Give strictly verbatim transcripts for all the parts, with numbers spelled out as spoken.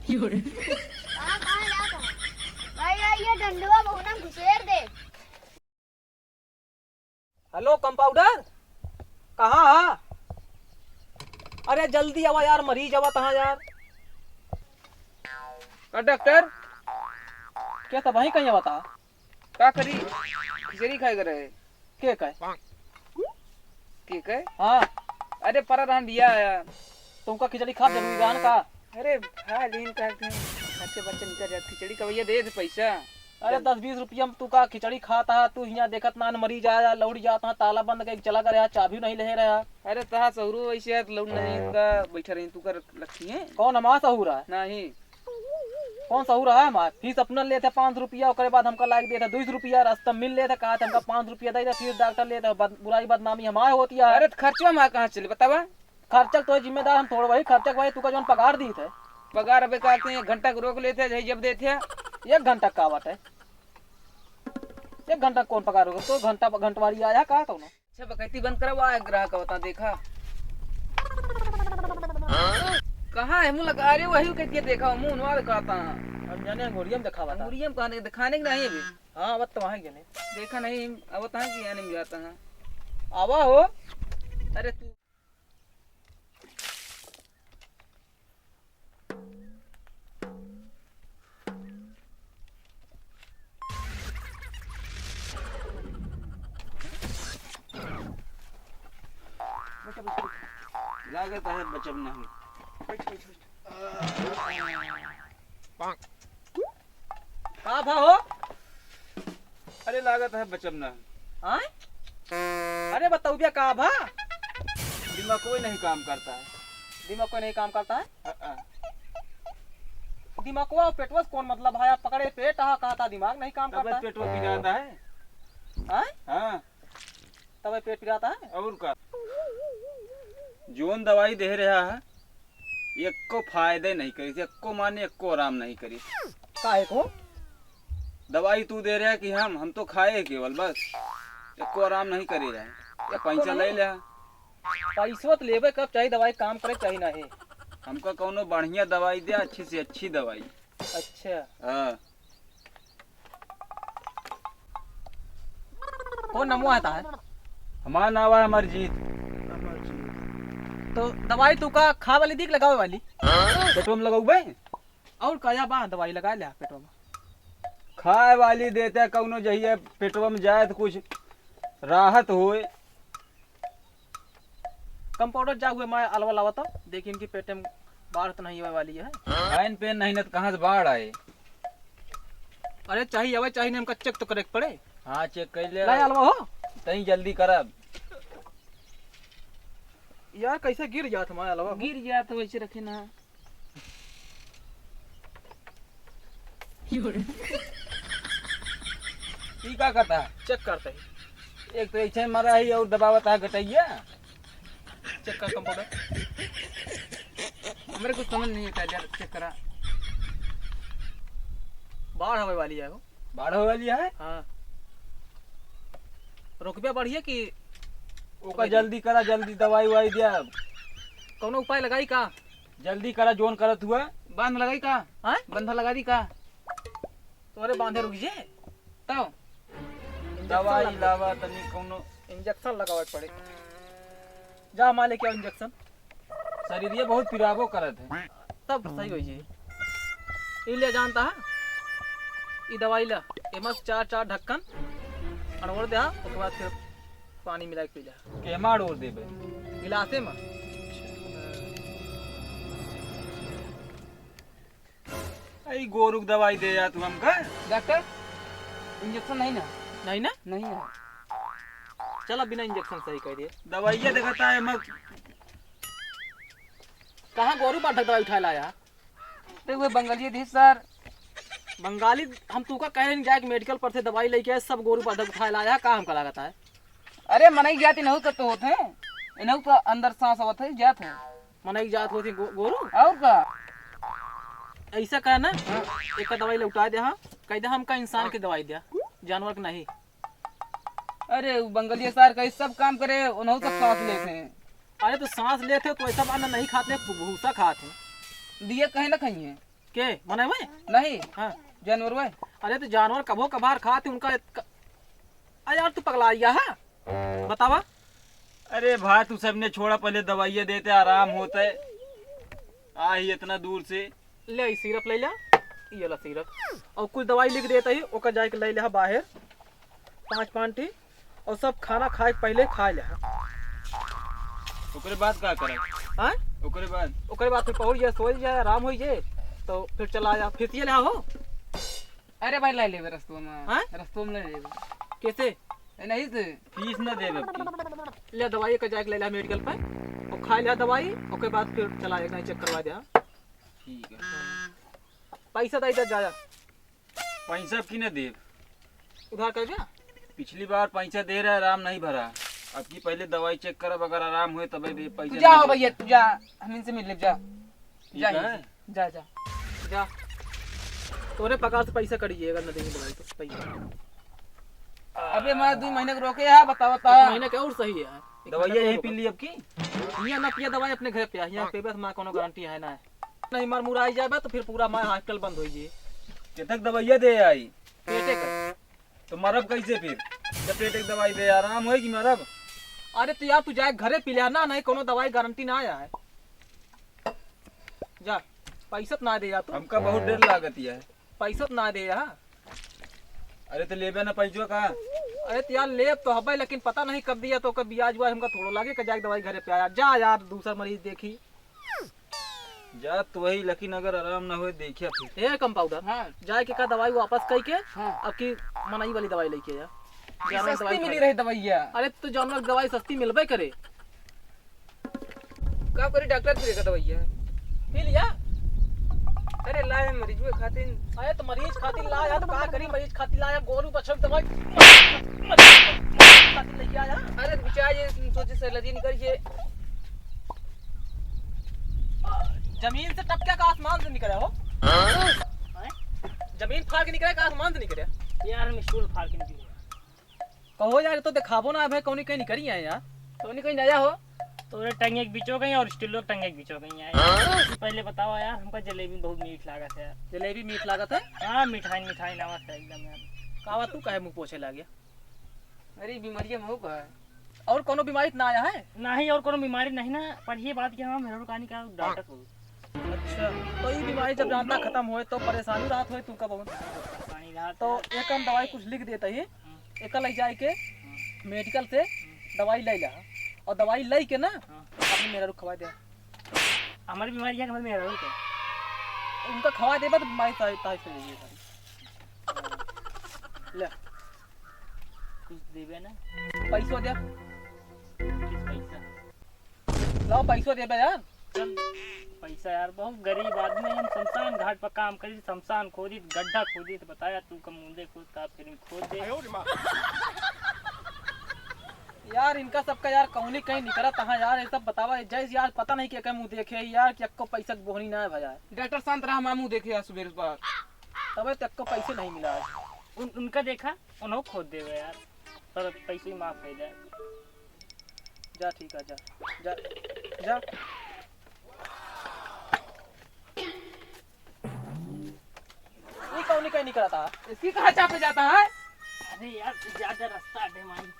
कहाँ, कहाँ जात हो? भाई, भाई, ये डंडवा बहुना घुसेर दे। हेलो, कंपाउंडर, कहाँ हा? अरे, जल्दी आवा यार, मरीज आवा तहाँ यार। का डॉक्टर? क्या सब वहीं कहीं आवा तहाँ? का करी? खिचड़ी खाए के रहे। के कहे? के कहे? हाँ। अरे, परा रहन बिया आया। तुमका खिचड़ी खाब जरूरी रहन का? अरे, खा लीन का, खर्चे बर्चे निकल जात। खिचड़ी का भैया दे दे पैसा। अरे, दस बीस रुपया में तू का खिचड़ी खाता है, तू हियाँ देखत ना, मरीज आया, लौट जाता है, ताला बंद करके चला गया, चाबी नहीं ले रहा। अरे, तहा सहूरो वैसे है, लौट नहीं का बैठा रही, तू कर रखी है। कौन हमारा सहूर है? नहीं। कौन सहूर है हमार? फीस अपना लेते पाँच सौ रुपया, ओकरे बाद हमका लाइक देते दुई सौ रुपया, रास्ता मिल लेते, कहा थे हमका पाँच सौ रुपया दे दे, फिर डॉक्टर लेते, बद-, बुराई बदनामी हमारे होती है। अरे, तो खर्चवा हमार कहाँ चले, बतावा? खर्चक तो जिम्मेदार हम थोड़ा वही, खर्चक भाई तू का जौन पगार दी थे। पगार अबे का आते हैं, एक घंटा के रोक लेते हैं, जब देते हैं। एक घंटा का बात है? एक घंटा कौन पगार होगा? तो घंटा, घंटवारी आया का कौनो? अच्छा, बकैती बंद करा, वो आए ग्राहक आवता, देखा। कहाँ है मुँह लगा? अरे, वही कहती है, देखा, मुँह उनवा दिखाता है। हम जाने अंगूरिया में दिखावा था। अंगूरिया में कहने, दिखाने की नहीं अभी। हाँ, अब तो वहाँ गए। देखा नहीं, अब तो हाँ कि यानी जाता है। आवा हो। अरे तू लागत है बचब नहीं। का भा हो? अरे लागत है बचब ना। आय? अरे बतौबिया का भा? दिमाग कोई नहीं काम करता है। दिमाग कोई नहीं काम करता है? अ, अ। दिमागवा और पेटवा से कौन मतलब है यार? पकड़े पेट, हाँ, कहा था दिमाग नहीं काम तबे करता है। पेटवा पिराता है। आय? हाँ। तबे पेट पिराता है? और का? जोन दवाई दे रहा है, एको फायदे नहीं करी, एको माने, एको आराम नहीं करी। काहे को? दवाई तू दे रहा है कि हम, हम तो खाए केवल बस, एको आराम नहीं करे रहे। ये एको पैसा ले नहीं? ले। पैसवा तो लेबे कब चाही, दवाई काम करे चाही नहीं। हमका कौनो बढ़िया दवाई दे, अच्छी से अच्छी दवाई। अच्छा। हाँ। कौन नमवा है तार? हमार नाम है अमरजीत। अमरजीत। तो दवाई तू का खाए वाली दी कि लगावे वाली? पेटवा में लगौबे? और का या बा दवाई लगा ले पेटवा में। खाए वाली देते कौनो जहिया पेटवा में जाए तो कुछ राहत होए। कंपाउंडर जा हुए मैं अलवा लावत हूँ, देखी इनकी पेटे में बाढ़ तो नहीं होए वाली है। आइन पेन नहीं न तो कहाँ से बाढ़ आए? अरे चाही आवे चाही नहीं, हमका चेक तो करे के पड़े। हाँ, चेक कर ले। लाई अलवा हो। तई जल्दी करब। यार कैसे गिर जात हमारा अलवा हो? गिर जात वैसे रखे ना। ई का करता है? चेक करता है। एक तो ऐसे मरा ही और दबावता है गटैया। चेक कर कंपाउंडर। हमरे कुछ समझ नहीं आता यार, चेक करा। बाढ़ होवे वाली है हो। बाढ़ होवे वाली है? हाँ। रुपया बढ़िया कि ओका जल्दी करा, जल्दी दवाई ववाई दिया। कौनो उपाय लगाई का? जल्दी करा, जोन करत हुआ। बांध लगाई का? हाँ? बंधा लगा दी का? तोरे बांधे रुक जे। तब? दवाई लावा तनी कौनो। इंजेक्शन लगावे के पड़े। जा माँ लेके आओ इंजेक्शन। शरीर ये बहुत पिराबो करत है। तब सही हो जाई। ई ले जानता है? ई दवाई ला। एमा से चार, चार ढक्कन अड़ोर दे, ओके बाद फिर पानी मिला के पी जा। केमा अड़ोर देबे? गिलासे में। ई गोरू के दवाई दे जा तू हमका। डॉक्टर, इंजेक्शन नहीं ना? नहीं ना? नहीं है। चला बिना इंजेक्शन सही कर दे। दवाइया देखता है मग। कहाँ गोरू बांधक दवाई उठाए लाया? तो वो बंगाली दी सर। बंगाली, हम तू का कह रहे हैं जाए कि मेडिकल पर से दवाई लेके आए, सब गोरू बांधक उठाए लाया, का हमका लागत है? अरे मनई जात इनहू का तो होत है, इनहू का अंदर सांस आवत है, जात है। मनई जात होत है गो-, गोरू? और का? ऐसा कह ना, हाँ। एक दवाई लौटा दे, हाँ, कह दे हमका इंसान के दवाई दिया, जानवर के नहीं। अरे उ बंगलिया सार का सब काम करे, उनहू सब सांस लेते हैं। अरे तो सांस लेते हो तो ऐसा अन्न नहीं खाते, भूसा खाते हैं। दिए कहीं ना खाइए। के? मने हुए? नहीं। हाँ। जानवर हुए? अरे तो जानवर कभो कभार खाते उनका इत-, क-, अरे यार तू पगला गया है? बतावा। अरे भाई तू सबने छोड़ा, पहले दवाइयाँ देते आराम होता है। आ ही इतना दूर से। ले आई सिरप ले ला, ये ला सिरप। और कुछ दवाई लिख देता ही, ओकर जाके ले ले बाहर। पाँच पाँच ठी। और सब खाना खाए के पहले खा ले। ओकरे बाद का करे? हाँ? ओकरे बाद? ओकरे बाद फिर पहुँच जाए, सो जाए, आराम हो जाए, तो फिर चला जा, फिर ये ले हो। अरे भाई, ले लेबे रस्तवा में। हाँ? रस्तवा में ले लेबे। कैसे? ए, नहीं से। फीस ना देबे अब की। ले दवाई का जाके ले ले मेडिकल पे, और खा ले दवाई, ओके बाद फिर चला एक चेक करवा दे। हाँ? ठीक है। पैसा दे दे, जा, जा। पैसा अब की ना देब। उधार कर जा। पिछली बार पैसा दे रहे, आराम नहीं भरा। अब की पहले दवाई चेक करब, अगर आराम हुए तबे दे पैसा। तू जा नहीं हो देब। भैया, तू जा, हम इनसे मिल लेब, जा। ठीक जा है। इनसे, जा, जा, जा। तोरे पगार से पैसा कटिए, अगर न देंगे दवाई तो पैसा। अबे हमारा दो महीने के रोके है, बताओ, बता। एक महीने के और सही है। एक दवाइयाँ महीने यहीं को पी ली अब की? यहाँ ना पिया दवाई अपने घर पे, यहाँ हाँ। पे बस माँ कोनो गारंटी है ना। नहीं मार मुराई जाबे तो फिर पूरा माँ हॉस्पिटल बंद हो जाए। के तक दवाइयाँ दे आई? पेटे का। तो मरब कैसे फिर? जब पेटे की दवाई दे आराम होए कि मरब? अरे तो यार तू जाए घरे पी ले ना, नहीं कोनो दवाई गारंटी ना आया है। जा, पैसा तो ना दे यार तू। हमका बहुत डर लागत है। पैसा तो ना दे यार। अरे तो लेबे ना पैसवा का? अरे तो यार लेब तो हबे, लेकिन पता नहीं कब दिया तो ओकर ब्याज व्याज हमका थोड़ो लागे, के जाके दवाई घरे पे आया। जा यार दूसर मरीज देखी। जा तो वही, लेकिन अगर आराम ना होए, देखिया फिर। ए कंपाउंडर, हाँ। जाए के का दवाई वापस कई के, हाँ। अब की मनई वाली दवाई लेके आ। ये जानवर सस्ती दवाई मिली खा ले। रही दवाइया। अरे तो जानवर दवाई सस्ती मिलबे करे। का करी डॉक्टर से लेकर दवाइया? पी लिया। अरे लाए मरीज हुए खातिर। अरे तो मरीज खातिर लाया तो का करी, मरीज खातिर लाया, गोरू बछड़ दवाई। मरीज खातिर लेके आया। अरे बेचारा ये सोचे सैलरी निकल ये। जमीन से टपके का आसमान से निकले हो? हाँ? जमीन फाड़ के निकले का आसमान से निकले? यार, हम स्टूल फाड़ के निकले। कहो यार, तो दिखाबो ना भाई, कौनी कहीं निकली है यार? कौनी कहीं नया हो? तोरे टंगे के बीचो कहीं और स्टूलो के टंगे के बीचो कहीं आए। हाँ? पहले बताओ यार, हमका जलेबी बहुत मीठ लागत है। जलेबी मीठ लागत है? हाँ, मिठाई, मिठाई नावत है एकदम यार। का बात, तू काहे मुंह पोछे लागे? अरे, बीमारिया में हो का? और कोनो बीमारी त ना आया है? नहीं, और कोनो बीमारी नहीं ना, पर ये बात कि हम हेरोड कहानी का डॉक्टर को। अच्छा, तो ये बीमारी जब जानता खत्म होए तो परेशानी राहत होए तू का बहुत। परेशानी राहत तो है। एक हम दवाई कुछ लिख देता ही, हाँ। एक ले जाए के हाँ। मेडिकल से हाँ। दवाई ले ला, और दवाई ले के ना हाँ। अपने मेहरारू खवा दे। हमारी बीमारी है कि हमारे मेहरारू के? उनका खवा देबा तो बीमारी ताई, ताई से होगी सारी। ले। कुछ देबे ना। पैसो दे। किस पैसा? लाओ पैसो देबे यार। चल, पैसा यार, बहुत गरीब आदमी है, हम शमशान घाट पर काम करी, शमशान खोदी, गड्ढा खोदी, तो बताया तू कम मुंदे खोद का फिर खोद दे। यार इनका सबका यार कौनी कहीं निकला तहाँ यार, ये सब बतावा जैसे यार पता नहीं क्या मुंह देखे यार कि अक्को पैसा के बोहनी ना है भैया। डॉक्टर शांत रहा, हमारा मुंह देखे यार सुबह बार। तबे तो अक्को पैसे नहीं मिला आज। उन, उनका देखा, उन्हों खोद देवे यार, पर पैसे ही माफ हो जाए। जा ठीक है, जा, जा, जा। ये कौन कहीं निकला था? इसकी कहाँ चापे जाता है? अरे यार, ज्यादा रास्ता है माई।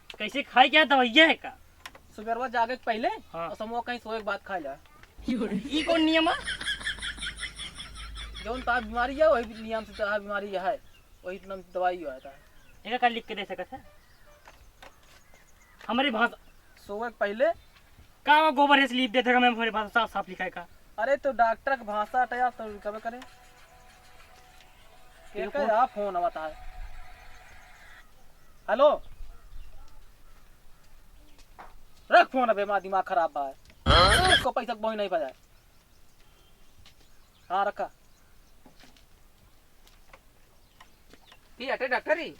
कैसे खाए क्या दवाइया है का? सुबेरवा जागे के पहले हाँ। और समूह कहीं सोए के बाद खा ले। ई कौन नियम है? जौन तार बीमारी है, वही नियम से तार बीमारी है, वही नाम दवाई हुआ था। एका का लिख के दे सकत है? हमारी भाषा। सोए के पहले का वो गोबर है, स्लिप देते का, मैं हमारी भाषा साफ साफ लिखा है का? अरे तो डॉक्टर के भाषा हटे यार, तो कबे करे। के ये का कौन? यार फोन आवता है। हेलो, रख फोन, अबे मार दिमाग खराब बा। इसको पैसा के बोही नहीं पाया। हाँ रखा। की हटे डॉक्टर ही?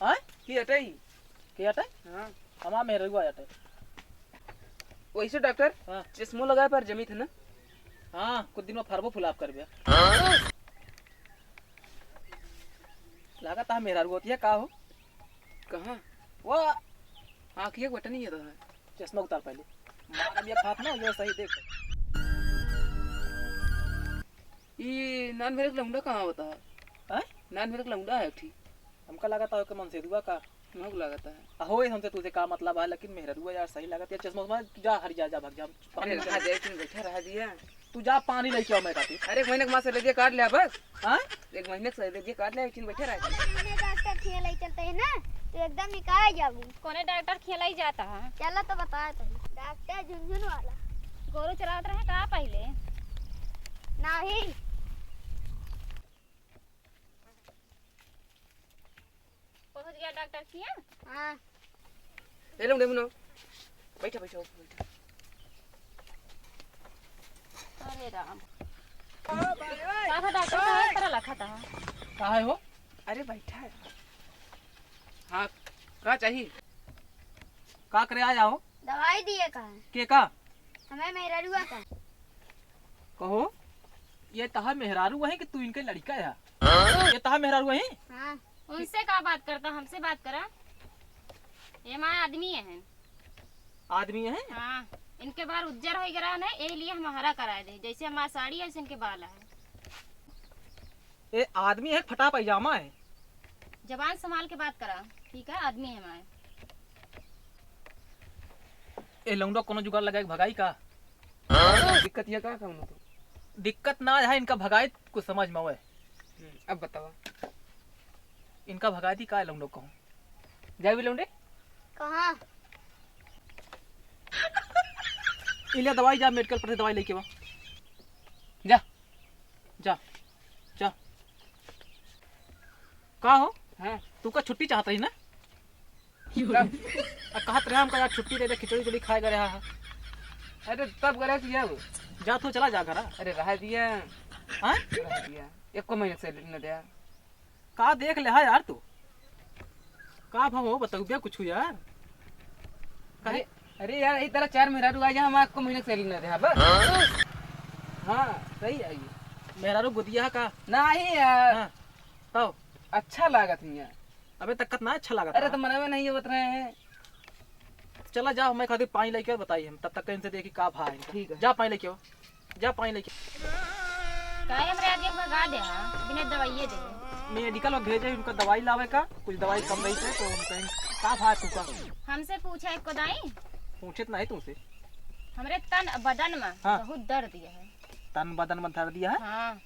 हाँ? की हटे ही? के हटे? हाँ। हमार मेहरुआ हटे। वैसे डॉक्टर, हाँ। चश्मो लगाए पर जमी थे ना? हाँ, कुछ दिन में फरबो फुलाब करबे। लागत है मेहरारू होती है, का हो? कहाँ? वो आँखिया के बटन ही है तो है। चश्मा उतार पहले। अब ये खात ना, ये सही देख। ई नान मेरे के लौंडा कहाँ होता है? हैं? नान मेरे के लौंडा है एक ठी। हमका लागत है ओके मनसेधुआ का। हमको लागत है। अहो, ये हमसे तुझे का मतलब है, लेकिन मेहररुआ यार सही लागत है। चश्मा उश्मा, तू जा, हट जा, जा, भाग जा। अरे, रहा दे, तुम बैठा रहा दिया। तू जा, पानी लेके आओ मैं खातिर। अरे, एक महीने के माँ से ले दिया, काट लिया बस। हाँ? एक महीने के सैलरी काट ले, लेकिन बैठे रहे। अपने डॉक्टर खियालाई चलते हैं ना, तो एकदम निकाल जाबू। कौने डॉक्टर खियालाई जाता है? चलो तो बता तो। डॉक्टर झुनझुन वाला। गोरू चलावत रहे का पहले? नहीं। पहुँच गया डॉक्टर खिया? हाँ। ए लो, डेमनो। बैठा, बैठा, बैठा। अरे राम। का था डॉक्टर साहब, इस तरह लखा था? का है हो? अरे बैठा है। हाँ, का चाहिए? का करे आया हो? दवाई दिए का है। के का? हमें मेहररुआ का। कहो, ये तहार मेहरारू है कि तू इनके लड़का है? ये तहार मेहरारू है? हाँ। उनसे का बात करता, हमसे बात करा। ये हमारे आदमी है। आदमी है? हाँ, इनके बाल उज्जर हो गया ना, यही लिए हम हरा कराए दे। जैसे हमारा साड़ी है, वैसे इनके बाल है। ए आदमी है, फटा पैजामा है। जबान संभाल के बात करा, ठीक है? आदमी है हमारे। ए लौंडा, कोनो जुगाड़ लगाए के भगाई का? दिक्कत ये का कौनो तो? दिक्कत ना है, इनका भगाई कुछ समझ में आवे। हम्म, अब बतावा। इनका भगाई दी का है लौंडो कहूँ? जाए भी लौंडे? कहाँ? इले दवाई जा, मेडिकल पर से दवाई लेके वा। जा। जा, जा। का हो? हाँ। तू का छुट्टी चाहत रही ना? का? आ, कहत रहे हमका यार छुट्टी दे दे, खिचड़ी उचड़ी खाए गए रहा है। अरे तब करे किया वो। जा तू चला जा घरा। अरे रहा दिया। हाँ? रहा दिया। एको महीने से न दिया। का देख ले हा यार तू? का भाव हो बतउबे कुछ यार? काहे? अरे, अरे यार, ई तरह चार मेहरारू आ जा, हम आपको महीने से सैलरी ना दे, हाँ, बस। हाँ, सही है ये। मेहरारू गोदिया का? नहीं यार। हाँ, तब? अच्छा लागत नहीं है। अबे तक ना अच्छा लागत अरे है। तो मनवे नहीं होत रहे हैं। चला जाओ, मैं खातिर पानी लेके बताई हम, तब तक इनसे देखी का भा है इनका। ठीक है। जा पानी लेके आओ, जा पानी लेके। काहे हमरे आदमी के भगा दे हा, बिना दवाइये दे? मेडिकल में भेजे उनका दवाई लावे का, कुछ दवाई कम रही थे तो उनका का भा तू का? हमसे पूछा एक को दाई? पूछे तो नहीं तुमसे। हमरे तन बदन में हाँ। बहुत दर्द दिया है। तन बदन में दर्द दिया है? हाँ।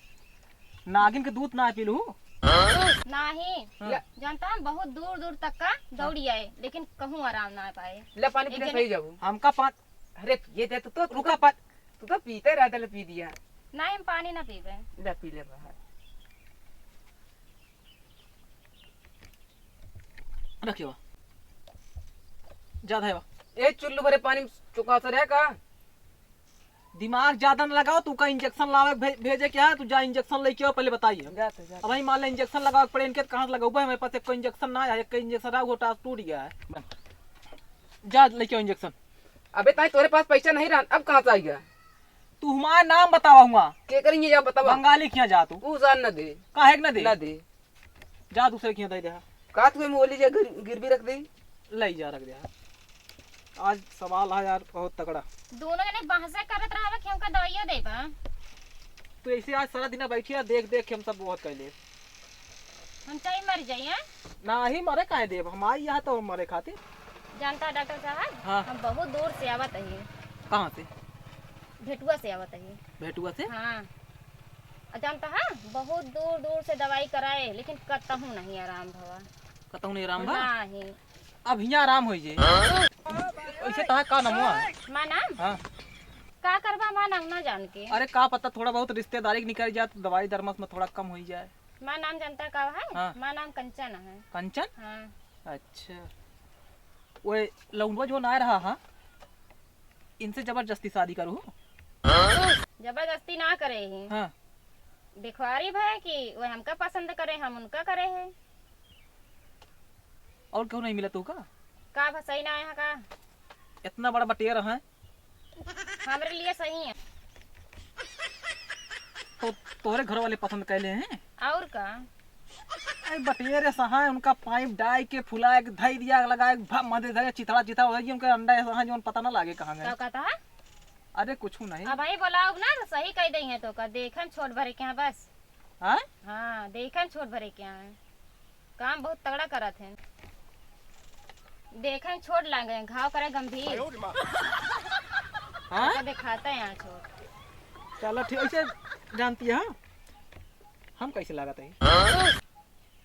नागिन के दूध ना पी लू? नहीं। हाँ। जानता हम बहुत दूर दूर तक का दौड़ी आए, लेकिन कहूँ आराम ना पाए। ले पानी पी ले, एक जने सही जाबू। हमका पा-, अरे पिए दे तू तो, तू रुका तो, पा- तू तो पीते रहता, ले पी दिया। नहीं, हम पानी ना पीबे। ले पी ले बाहर। रखियो। ज्यादा है बा। ए चुल्लू भरे पानी में चुका सर है का? दिमाग ज्यादा न लगाओ, तू का इंजेक्शन लावे भे-, भेजे क्या है? तू जा इंजेक्शन लेके आओ, पहले बताइए। जा तो, जा तो। अब भाई मान ले इंजेक्शन लगावे के पड़े इनके, तो कहाँ से लगउबे? हमारे पास एक कोई इंजेक्शन ना है, एक कोई इंजेक्शन रहा, वो टास टूट गया है। जा लेके आओ इंजेक्शन। अबे ताई तोरे पास पैसा नहीं रहा, अब कहाँ से आइगा? तू हमारा नाम बतावा हुआ। के करेंगे या बतावा? बंगाली किया जा तू। ऊ जान न दे। काहे के न दे? न दे। जा दूसरे के यहाँ दे दे। का तू मोली जे गिर-, गिरवी रख दे? ले जा रख दे। आज सवाल है यार बहुत तगड़ा। दोनों जने बहसे करत रहबे कि हमका दवाइयो देबा। तू ऐसे आज सारा दिन बैठी है, देख देख के हम सब बहुत कैले। हम चाहे मर जाई, हैं? नाही मरे काहे देब, हम आई यहाँ तो मरे खातिर। जानता डॉक्टर साहब, हाँ। हम बहुत दूर से आवत हई। कहाँ से? भेटुआ से आवत हई। भेटुआ से? हाँ। आ जानता है, बहुत दूर दूर से दवाई कराए, लेकिन कतहूँ नहीं आराम भवा। कतहूँ नहीं आराम भवा? नहीं। अब हियाँ आराम होई जे। ऐसे तहार का नाम हुआ? हमार नाम? हाँ। का करबा हमार नाम ना जान के? अरे का पता, थोड़ा बहुत रिश्तेदारी के निकल जाए तो दवाई दरमस में थोड़ा कम होई जाए। हमार नाम जानता का है? हाँ। हमार नाम कंचन है। कंचन? हाँ। अच्छा। वो लौंडवा जो ना रहा, हाँ, इनसे जबरदस्ती शादी करू? जबरदस्ती ना करे ही। हाँ। देखवारी भय कि वो हमका पसंद करे, हम उनका करे है। और क्यों नहीं मिला तू का? का भसई ना आया का? इतना बड़ा बटेर है। हमरे लिए सही है। तो तोहरे घर वाले पसंद कैले हैं? और का? अरे बटेरे सहाय, उनका पाइप डाइ के फुलाए के धइ दिया, लगाए के भा मदे धरे चिथड़ा चिथड़ा होइ गई, उनका अंडा सहाय जौन पता ना लागे कहाँ गए। का कहता है? अरे कुछ नहीं। अब भाई बोलाओ ना तो सही कह दई है तो का देखेन छोट भरे के यहाँ बस। हाँ? हाँ, देखेन छोट भरे के यहाँ। काम बहुत तगड़ा करत हैं। देखेन छोट लागे, घाव करे गंभीर। हाँ? तो दिखाता है यहाँ छोट। चलो ठीक, ऐसे जानती है, हाँ? हम कैसे लागत है?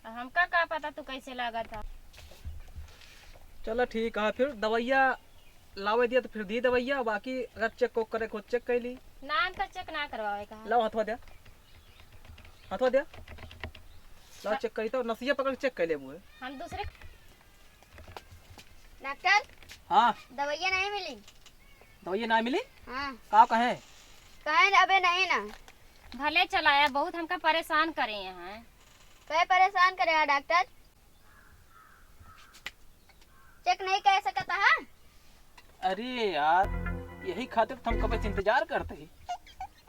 हमका का पता तू कैसे लागत है? चलो ठीक है, फिर दवाइया लावे दिया तो फिर दी दवाइया, बाकी अगर चेक को करे को चेक कर ली। ना, हम तो चेक ना करवावे का। लाओ हथवा द्या, हथवा द्या, लाओ चेक करी तो नसिया पकड़ के चेक कर लेबू है। हम दूसरे डॉक्टर, हाँ। दवाइया नहीं मिली। दवाइया ना मिली? हाँ। का कहे? कहे अबे नहीं ना। भले चलाया, बहुत हमका परेशान करे यहाँ। कहे परेशान करे है डॉक्टर? चेक नहीं कर सकता है? अरे यार, यही खातिर तो हम कब से इंतजार करते ही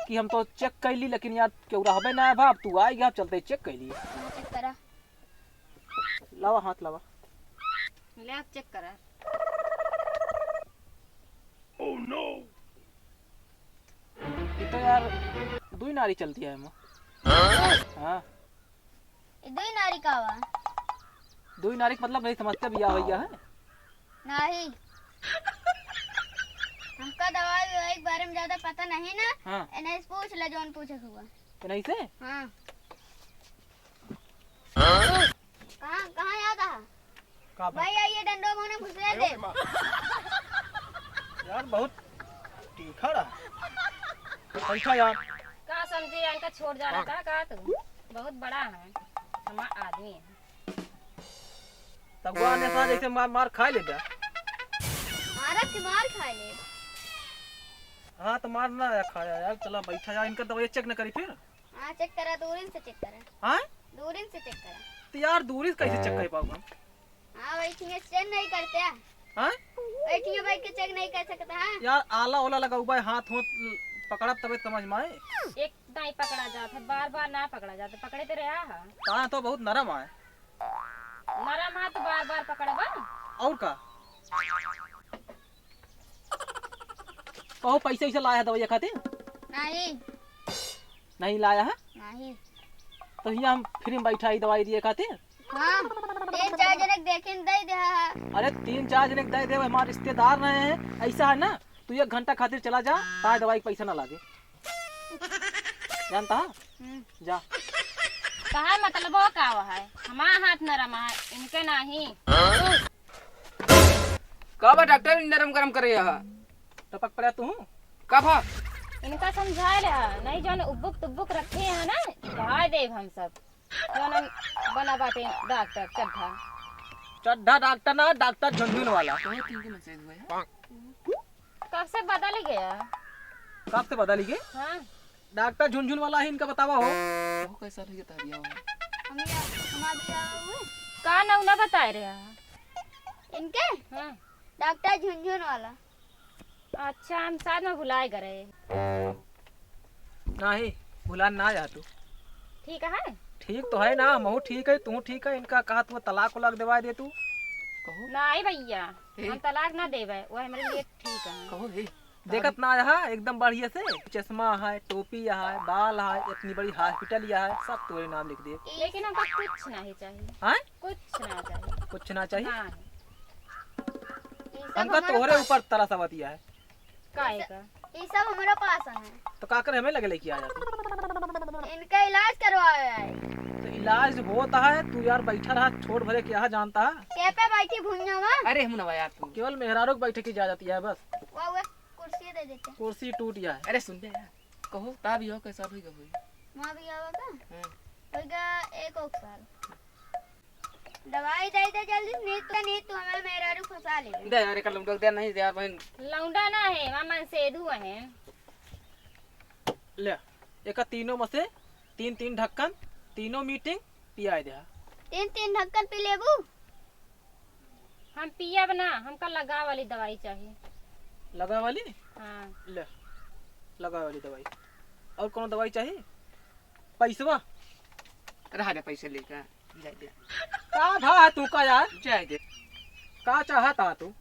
कि हम तो चेक कर ली, लेकिन यार केहू रहबे ना है बाप, तू आई गया, चलते चेक कर ली। हाँ, चेक करा। लावा, हाथ लावा। ले, आप चेक करा। ये तो यार दुई नारी चलती है एमा। हाँ। ये दुई नारी का बा? दुई नारी के मतलब नहीं समझते, बियाह हो गया है? नहीं। हमका दवाई ववाई के बारे में ज्यादा पता नहीं ना। हाँ। इन्हें से पूछ ले जौन पूछे के हुआ। इन्हें से? हाँ। कहाँ, कहाँ याद आ? का बात? भाई, आइए, डंडो मुंह में घुसे दे। यार, बहुत तीखा रहा। बैठा यार। का समझे, इनका छोड़ जाना का, का तू? बहुत बड़ा है हमारा आदमी है। तगुआ ने सा जैसे मार, मार खा ले बे। मारा के मार खा ले। हाँ, तो मार ना आया, खाया यार। चला, बैठा यार, इनका दवाई चेक न करी फिर। हाँ, चेक करा, दूरिन से चेक करा। हाँ? दूरिन से चेक करा। तो यार, दूरी से कैसे चेक कर पाऊंगा हम? हाँ, वही चीज़ चेक नहीं करते हैं। हाँ? वही चीज़ बैठ के चेक नहीं कर सकता है। यार, आला ओला लगाऊ बा, हाथ होत पकड़ब तबे समझ में आए। एक दाई पकड़ा जात है, बार बार ना पकड़ा जात है, पकड़े ते रहा है। हाँ, तो बहुत नरम आए। नरम हाथ बार बार पकड़बा। और का? कहो, पैसा वैसा लाया है दवाई खातिर? नहीं। नहीं लाया है? नहीं। तो हियाँ हम फ्री में बैठा ही दवाई दिए खातिर? हाँ, तीन चार जने के देखिन दे दे है। अरे, तीन चार जने के दे दे, हमारे रिश्तेदार रहे हैं, ऐसा है ना, तू एक घंटा खातिर चला जा, ताए दवाई के पैसा ना लागे। जानता है? हम्म। जा। कहा मतलब का है? हमारा हाथ नरम है, इनके नाही। का बा डॉक्टर, नरम गरम करे यहाँ? टपक पड़ा तू? का भा? इनका समझा ले, नहीं जौन उब्बुक तुब्बुक रखे हैं ना, बहा देब हम सब। जौन बना बाटे डॉक्टर चड्ढा। चड्ढा डॉक्टर ना, डॉक्टर झुनझुन वाला। कहो तीन के मैसेज हुए हैं। कब से बदल गया? कब से बदल गए? हाँ। डॉक्टर झुनझुन वाला ही इनका बतावा हो। वो कैसा लगे तब आओ। हम या, हम अभी आओ हुए। का नाम ना बताए रहे हैं? इनके? हाँ। डॉक्टर झुनझुन वाला। अच्छा, हम शायद में भुलाए गए रहे। नहीं, भुला ना जा तू। ठीक है? ठीक तो है ना, महू ठीक है, तू ठीक है, इनका कहा तू तलाक उलाक देवा दे तू। कहो। नहीं भैया, ए? हम तलाक ना देवे, वो हमारे लिए ठीक है। कहो हे। देखत ना है, एकदम बढ़िया से चश्मा है, टोपी है, बाल है, इतनी बड़ी हॉस्पिटल है, सब तोरे नाम लिख दे। लेकिन हमको कुछ नहीं चाहिए। हाँ? कुछ ना चाहिए। कुछ ना चाहिए? नहीं। ई सब हमका हमारे तोहरे पास ऊपर तरस आवत है। काहे का? ई सब हमारे पास है। तो का करे हमें लगे लेके आ जाते? इनका इलाज करवावे आए। तो इलाज होता है, तू यार बैठा रहा, छोट भरे के यहाँ जानता है। के पे बैठी भुइयां में? अरे हम ना यार तू। केवल मेहरारू के बैठे की इजाजत है बस। वाह, वाह, कुर्सी दे देते। कुर्सी टूट गया है। अरे सुन बे यार, कहो ता भी हो कैसा भी कहो। माँ भी आवा का? हाँ। होइगा एक और साल। दवाई दे दे जल्दी, नहीं तो, नहीं तो हमें मेहरारू फंसा ले। दे यार, एक लौंडा दे नहीं दे यार बहन। लौंडा ना है, मामा सेधु है। ले, एक तीनों में से तीन तीन ढक्कन, तीनों मीटिंग पियाए दे। तीन तीन ढक्कन पी लेबू? हम पियब ना, हमका लगा वाली दवाई चाहिए। लगा वाली? हाँ। ले, लगा वाली दवाई। और कोनो दवाई चाहिए? पैसवा? रहा दे पैसे लेके। जाए दे। का भा है तू का यार? जाए दे। का चाहत हा तू?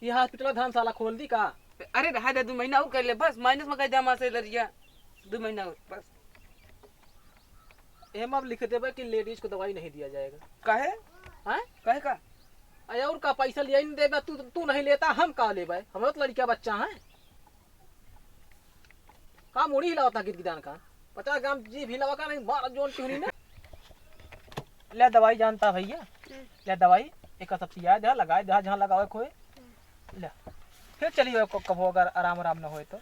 ये hospital धर्मशाला खोल दी का? अरे रहा दे, दो महीना और कर ले, बस माइनस में कर दे हमारे सैलरिया, दो महीना और बस। एम अब लिख देबे कि लेडीज को दवाई नहीं दिया जाएगा। काहे? हैं? काहे का? अरे और का, पैसा लिया ही नहीं देबे, तू, तू नहीं लेता, हम का लेबे? हम तो लड़किया बच्चा हैं। का मुड़ी हिलावता गिदगिदान का? पचास ग्राम जीभ हिलावा का नहीं, मार जोन टुहनी में। ले दवाई जानता भैया, ले दवाई, एक सब पिया दे, लगाए दे, जहाँ लगावे कोई। ले, फिर चली हो क-, कबो अगर आराम, आराम न होए तो।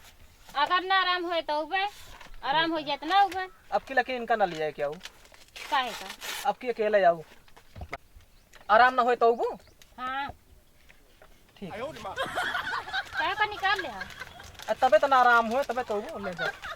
अगर ना आराम होए तो उबे, आराम हो जाए तो ना उबे। अब की लेकिन इनका ना ले जाए क्या हो? काहे का? अब की अकेले जाऊ। आराम ना होए तो उबो? हाँ। ठीक है। काहे का निकाल ले हा? आ, तबे तो ना आराम होए, तबे तो उबो, ले जा।